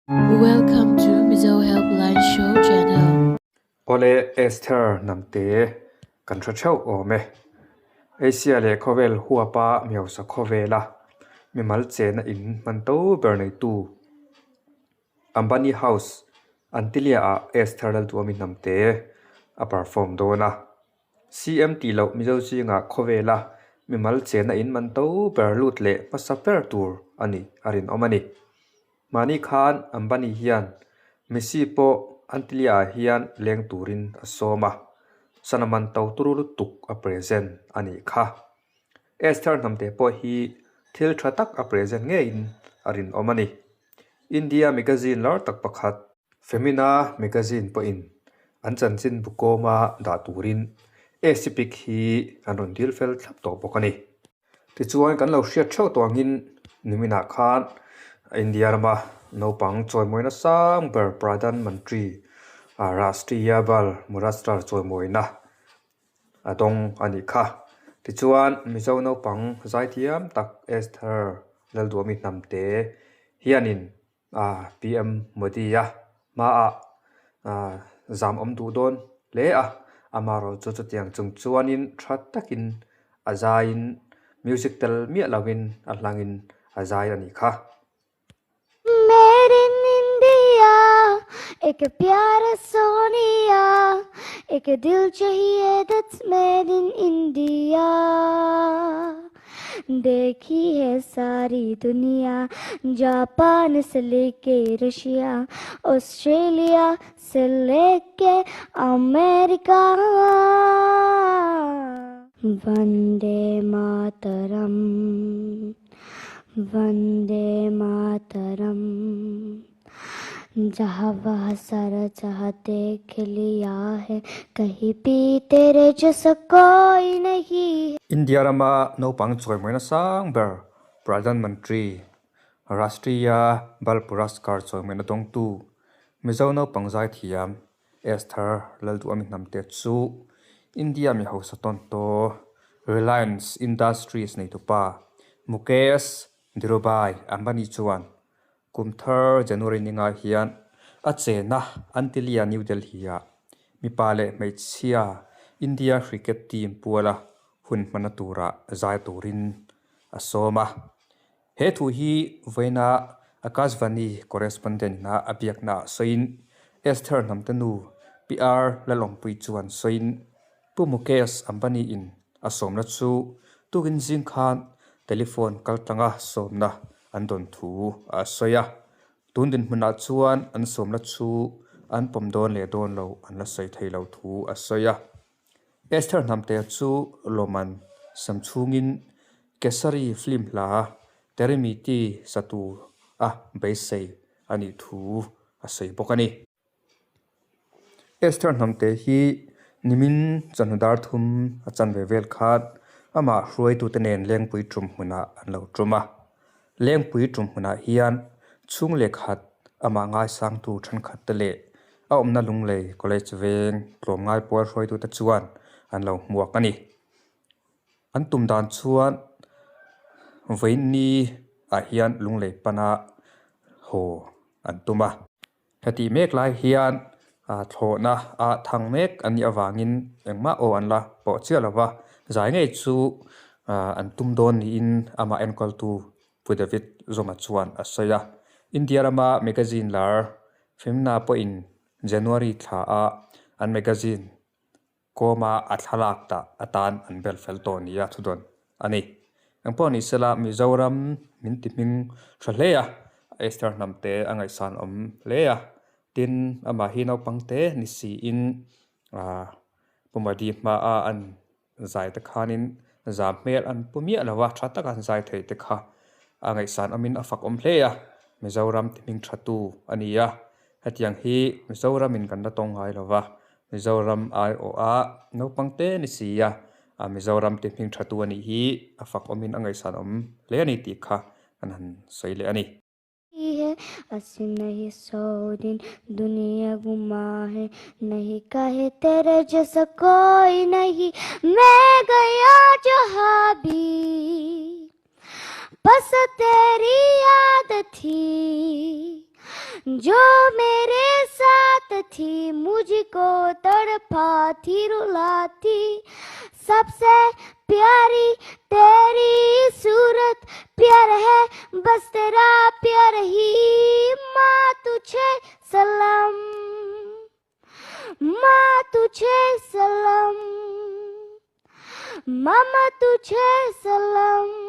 Welcome to Mizo Helpline Show Channel. Awle Esther Hnamte kan hre theuh awm e. Asia leh khawvel huapa miosa khawvela mimal chena in hman to ber neitu Ambani House Antilia ah Esther Lalduami Hnamte a perform dawn a. CM tih loh Mizo zingah khawvela mimal chena in man to ber lut leh hmasa ber tur a nih a rinawm a ni. Mahni khan Ambani hian Messi pawh Antilia ah hian leng turin a sawm a, sana man to turu lutuk a present a nih kha. Esther hnamte pawh hi thil tha tak a present ngeiin a rinawm a ni. India magazine lar tak pakhat, Femina magazine pawhin an chanchin bu kawma dah turin ACPIC hi an rawn dil fel thlap tawh bawk a ni. Tichuan kan lo hriat theuh tawh angin niminah khan India rama naupang chawimawina sang ber Pradhan Mantri Rashtriya Bal Muraskar chawimawina a dawng a nih kha. Tichuan Mizo naupang zaithiam tak Esther Lalduami Hnamte hianin PM Modi-a hmaah zam awm duh dawn hle a, amaherawhchu chu chutiang chung chuanin tha takin a zaiin music tel miah lovin a hlangin a zai a nih kha. Made in India, ek pyar Sonia, ek dil chahiye that's made in India. Dekhi hai sari duniya, Japan se leke Russia, Australia se leke America. Vande Mataram, Vande Mataram. जहाँ वहाँ सारा जहाँ देख लिया है कहीं भी तेरे जैसा कोई नहीं India rama naupang chawimawina sang ber Pradhan Mantri Rashtriya Bal Puraskar chawimawina dawngtu Mizo naupang zaithiam Esther Lalduami Hnamte chu India mi hausa tawn taw Reliance Industries neitupa Mukesh Dhirubhai Ambani chuan Kum thar January ninga hian a chena Antilia New Delhi-ah mipa leh hmeichhia India cricket team puala hun hmana tura zai turin a sawm a. He thu hi vawiina Akashvani correspondent-na a biaknaah sawiin Esther Hnamte nu PR Lalawmpui chuan sawiin Pu Mukesh Ambani-in a sawmna chu tukin zing khan telephone kaltlanga sawmna an dawn thu a sawi a. Tun dinhmunah chuan an sawmna chu an pawm dawn leh dawn lo an la sawi thei lo thu a sawi a. Esther Hnamte chu lawmman sam chhungin Kesari film hla Teremiti satu a beisei a nih thu a sawi bawk a ni. Esther Hnamte hi nimin chawhnu dar thum a chan ve vel khan amah hruaitute nen Lengpui tum hmunah an lo tum a. Lengpui tum hmunah hian chhung leh khat amah ngaisangtu thenkhat te leh a awmna Lunglei College veng tlawmngai pual hruaitute chuan an lo hmuak a ni. An tum dan chuan vawiinni ah hian Lunglei pana haw an tum a. Hetih mek lai hian thlawhna a thang mek an nih avangin engmah aw an la pawh chiah lo va, zai ngei chu an tum dawn niin amah enkawltu Pu David Zuma chuan a sawi a. India rama magazine lar Femina pawhin January thla a an magazine Kawma a thlalak dah atan an bel fel tawh nia thudawn a ni. Engpawh ni sela Mizoram min ti hming tha hle a, Esther Hnamte a ngaihsan awm hle a, tin amah hi naupang te ni siin Pu Modi hmaa an zai te khanin zam hmel an pu miah lo a, tha taka an zai thei te kha a ngaihsan awmin a fak awm hle a, Mizoram ti hming thatu a ni a, hetiang hi Mizoramin kan la tawng ngai lo va, Mizoram aiawha naupang te ni si a, Mizoram ti hming thatu a nih hi a fak awmin a ngaihsan awm hle a ni tih kha kan han sawi leh a ni. जो मेरे साथ थी मुझको तड़पाती रुलाती सबसे प्यारी तेरी सूरत प्यार है बस तेरा प्यार ही माँ तुझे सलाम माँ तुझे सलाम मामा तुझे सलाम।